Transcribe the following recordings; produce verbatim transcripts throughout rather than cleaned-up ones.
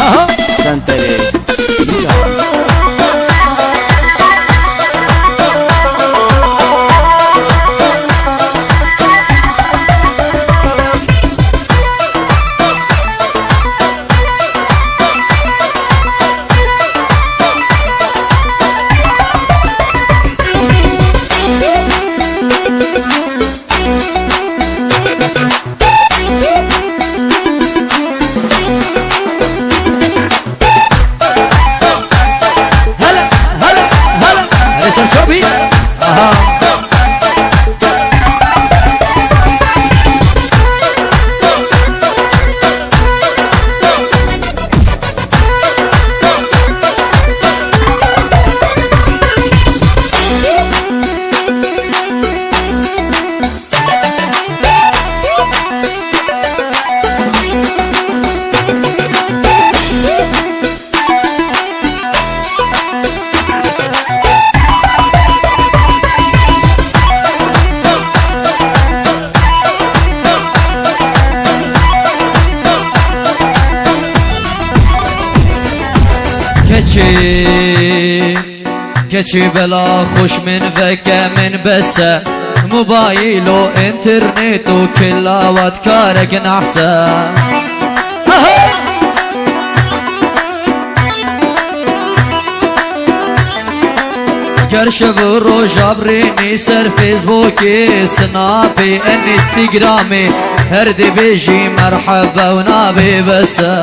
Aha! Senterê Dîlan. Hele, hele, hele. Hele Serçobî. Aha. Keçê, keçê bela xweş min veke min bese. Mobayîl û înternet û kilawat karek nehse. Ger şev û roj abrînî ser Facebookê, Snapê, Instagramê, her dibêjî merheba û nabê bese.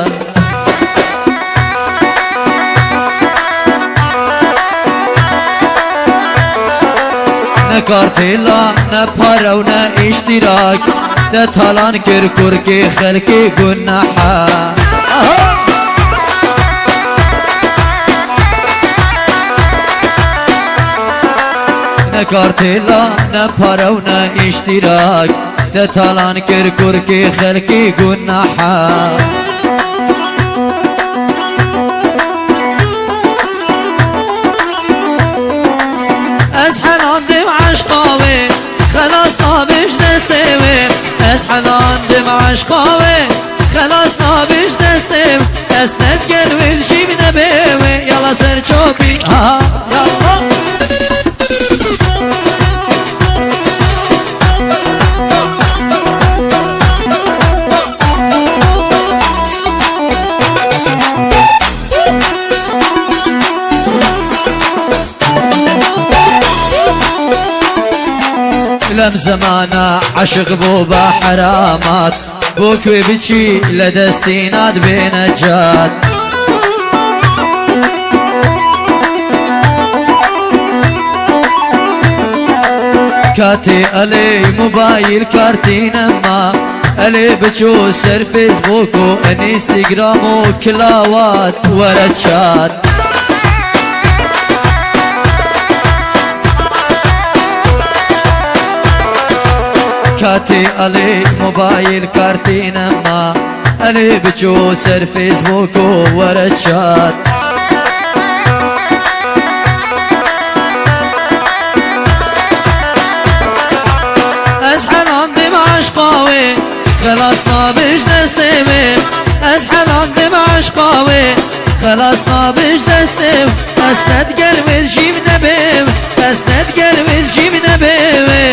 Ne kartêla, ne pare û ne îştîrak, te talan kir kurkê xelkê guneha. Aha! Ne kartêla, ne pare û ne îştîrak, te talan kir kurkê xelkê guneha. Ez helandîm eşqa wê, xelas nabî ji destê wê. Ez helandîm eşqa wê, xelas nabî ji destê wê. Ez nedger wê dijîm nebê wê. Yala Serçobî, aha, yala. Lem zemana eşq bû beheramat, bo ku wê biçî le destî nadibê necat. Katê elê mobayîl kartî nema, elê biçû ser Facebook û Instagram û kilawat were çat. Katê elê mobayîl kartî nema, elê biçû ser Facebook û were çat. Ez helandîm eşqa wê, xelas nabî ji destê wê. Ez helandîm eşqa wê, xelas nabî ji destê wê. Ez nedger wê dijîm nebê wê. Ez nedger wê dijîm nebê wê.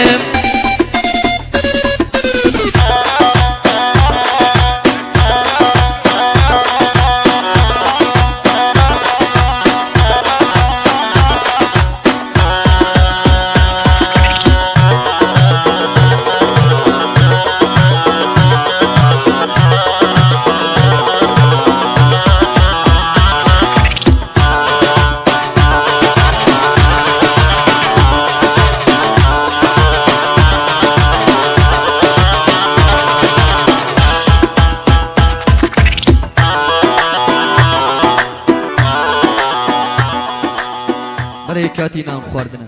Berê katî nan xwardine.